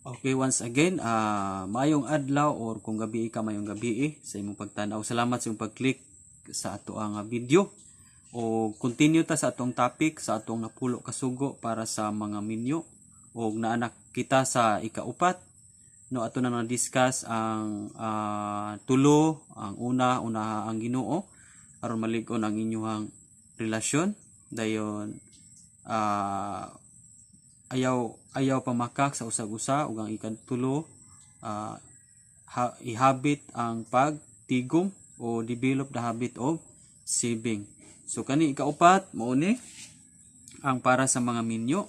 Okay, once again, maayong adlaw or kung gabi ka, maayong gabi sa imong pagtan-aw. Salamat sa imong pag-click sa ato ang video. O continue ta sa atong topic sa atong napulo kasugo para sa mga minyo. O naanak kita sa ikaupat. No, ato na na-discuss ang tulo, ang una, una ang Ginoo aron malig-on ang inyong relasyon. Dayon ayaw ayaw pamakak sa usag-usa, ug ang ikatulo, ihabit ang pagtigom o develop the habit of saving. So kani ikaupat, mao ni ang para sa mga minyo,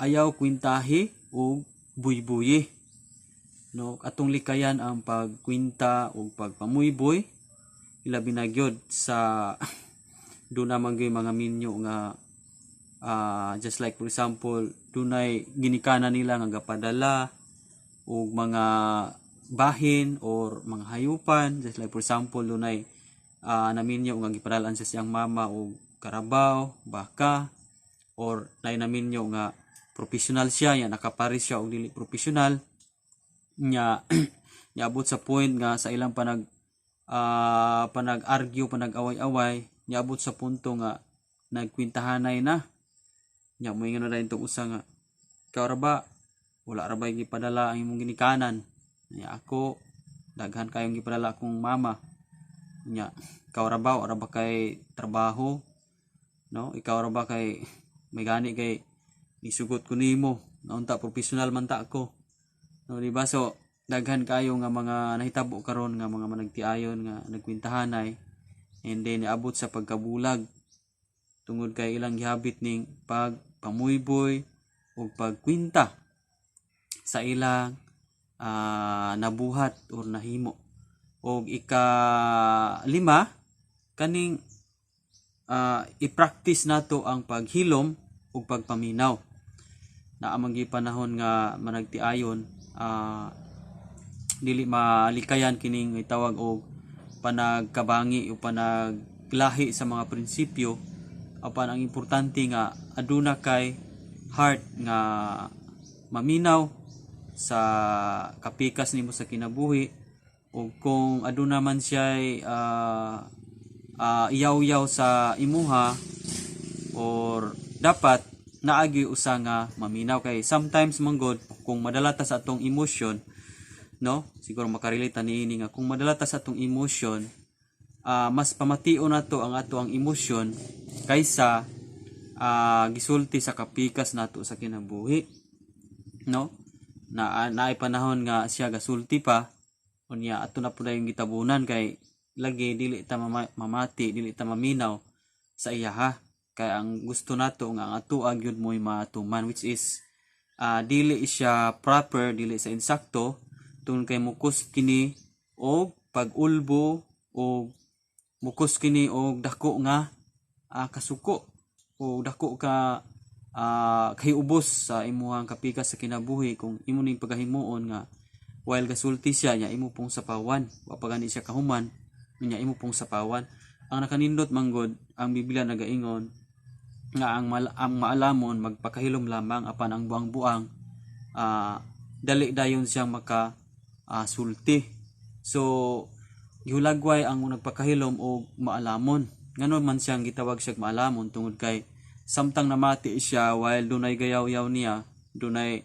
ayaw kwintahi ug buybuyi, no? Atong likayan ang pagkwinta ug pagpamuyboy, ilabi na gyud sa duna man gyud mga minyo nga just like for example, dunay ginikanan nila nga gapadala og mga bahin or mga hayupan. Just like for example, dunay naminyo nga gipadalaan sa siyang mama og karabaw, baka, or nay naminyo nga professional siya ya nakapares siya og dili professional nya. Niabot sa point nga sa ilang panag-argue, panag-away-away, niabot sa punto nga nagkwintahanay na nya. Moingon na dayon tong usa nga, "Ikaw ra ba, wala ra ba gipadala ang imong ginikanan? Nya ako, daghan kayong gipadala akong mama. Nya ikaw ra ba, wala ba kay trabaho, no? Ikaw ra ba kay may gani kay nisugot ko nimo na unta professional man ta ako, no?" Di ba? So daghan kayo nga mga nahitabo karon nga mga managtiayon nga nagkwintahanay and then niabot sa pagkabulag tungod kay ilang gihabit ning pagpamuyboy ug pagkwinta sa ilang nabuhat or nahimo. Og ika lima, kaning i-practice nato ang paghilom ug pagpaminaw. Naa man gyud panahon nga managtiayon, dili malikayan kining itawag og panagkabangi o panaglahi sa mga prinsipyo, apan ang importante nga aduna kay heart nga maminaw sa kapikas nimo sa kinabuhi, ug kung aduna man siya iyaw-yaw sa imuha or dapat naagi usa nga maminaw, kay sometimes manggod kung madala ta sa atong emotion, no? Siguro makarelate ta niini nga kung madala ta sa atong emotion, mas pamation nato ang ato ang emosyon kaysa gisulti sa kapikas nato sa kinabuhi, no? Na naay panahon nga siya gasulti pa, unya ato na pud yung gitabunan kay lagi dili ta mamati, dili ta maminaw sa iya ha, kay ang gusto nato nga ang ato gyud mo'y matuman, which is dili siya proper, dili sa insakto, tungod kay mukos kini og pag-ulbo o mukos kini og dako nga kasuko o dako ka kahiubos sa imuhang kapikas sa kinabuhi kung imo ning pagahimuon nga while gasulti siya nya imo pong sapawan, wa pa gani siya kahuman nya imo pong sapawan. Ang nakanindot manggod, ang Biblia nagaingon nga ang maalamon magpakahilom lamang, apan ang buang-buang dali dayon siyang maka sulti. So gihulagway ang nagpakahilom og maalamon. Ngano man siyang gitawag siya maalamon? Tungod kay samtang namati siya while dunay gayaw-yaw niya, dunay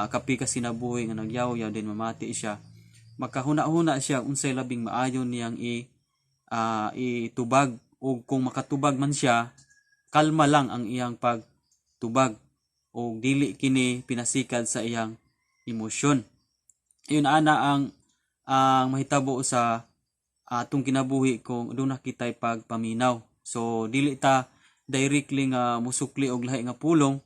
kapikas kinabuhi nga nagyaw-yaw din, mamati siya, makahuna-huna siya unsay labing maayo niyang i itubag, ug kung makatubag man siya, kalma lang ang iyang pagtubag ug dili kini pinasikad sa iyang emosyon. Yun ana ang mahitabo sa atong kinabuhi kung aduna kitay pagpaminaw. So dili ta directly nga musukli og lahi nga pulong,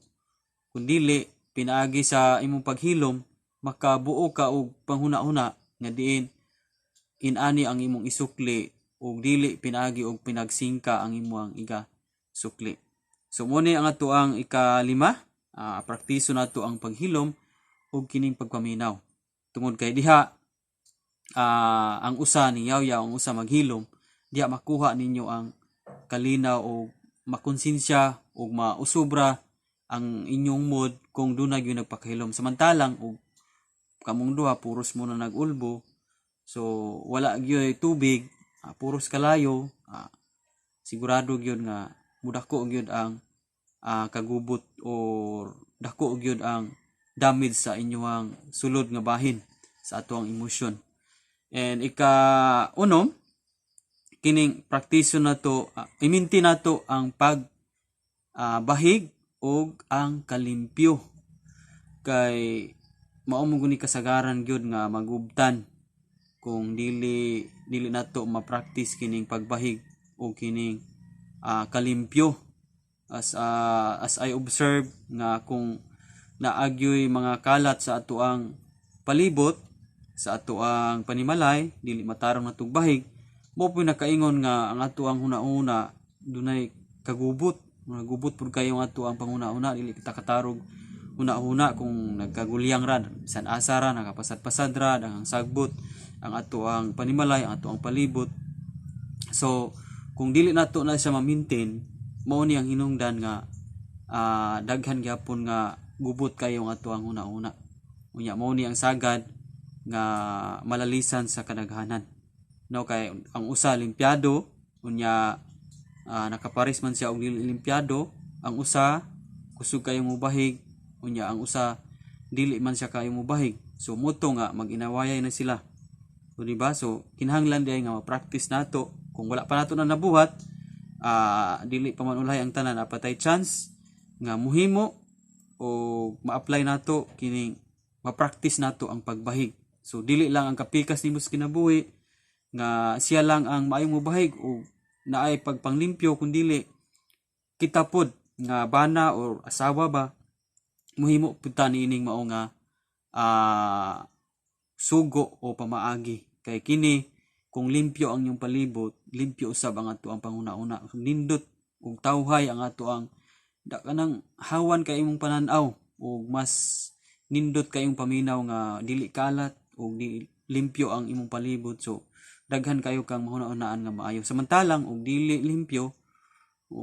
kun dili pinaagi sa imong paghilom, makabuo ka og panghuna-huna nga diin inani ang imong isukli ug dili pinaagi og pinagsingka ang imong iga sukli. So mo ni ang ato ang ikalima, praktiso nato ang paghilom ug kining pagpaminaw. Tungod kay diha ang usa ni yaw-yaw, ang usa maghilom, diha makuha ninyo ang kalinaw o makonsensya ug mausobra ang inyong mood kung duna gyud nagpakahilom. Samantalang og kamong duha puros mo na nag-ulbo, so wala gyud tubig, puros kalayo, sigurado gyud nga mudako gyud ang kagubot or dako gyud ang damage sa inyong sulod nga bahin sa atoang emosyon. And ika unom, kining praktison nato, iminti nato ang pag bahig ug ang kalimpyo kay mao mo guni kasagaran gyud nga magubtan kung dili dili nato ma-practice kining pagbahig o kining kalimpyo. As I observe nga kung naagyoy mga kalat sa atoang palibot, sa atoang panimalay, dili matarong natog bahig, mo po nakaingon nga ang atoang huna-huna dunay kagubot. Nagubot pud kayo ang atoang panghuna-huna, dili kita katarog huna-huna kung nagkagulyang ra, bisan asa ra, nakapasad-pasad ra, ang sagbot ang atoang panimalay, ang atoang palibot. So kung dili nato na siya ma-maintain, mao ni ang hinungdan nga daghan gyapon nga gubot kayo ang atoang huna-huna. Unya mao ni ang sagad nga malalisan sa kadaghanan, no? Kay ang usa limpyado, unya nakapares man siya og dili limpyado. Ang usa kusog kayo mobahig, unya ang usa dili man siya kayo mobahig, so muto nga mag-inawayay na sila. So di ba? So kinahanglan diay nga ma-practice nato. Kung wala pa nato na nabuhat, dili pa man ulay ang tanan, apatay chance nga muhimo o ma-apply nato kining ma-practice nato ang pagbahig. So dili lang ang kapikas nimo sa kinabuhi nga siya lang ang maayong mobahig o naay pagpanglimpyo, kun dili kita pod nga bana or asawa ba, muhimo pud ta niining mao nga sugo o pamaagi. Kay kini, kung limpyo ang inyong palibot, limpyo usab ang ato ang panghuna-huna, nindot ug tawhay ang ato ang da kanang hawan kay imong panan-aw ug mas nindot kayong paminaw nga dili kalat ug di limpyo ang imong palibot. So daghan kayo kang mahuna-hunaan nga maayo. Samantalang og dili limpyo o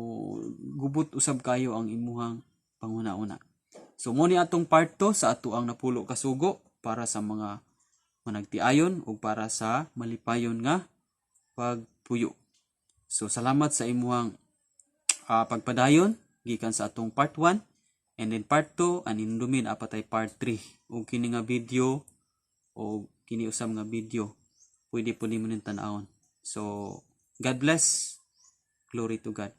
gubot usab kayo ang imuhang panghuna-huna. So mo ni atong part 2 sa ato ang 10 ka sugo para sa mga managtiayon ug para sa malipayon nga pagpuyo. So salamat sa imuhang pagpadayon gikan sa atong part 1 and then part 2, and hinumdumin apatay part 3. Ug kini nga video o kini usab nga video, pwede po nimo ning tan-awon. So God bless. Glory to God.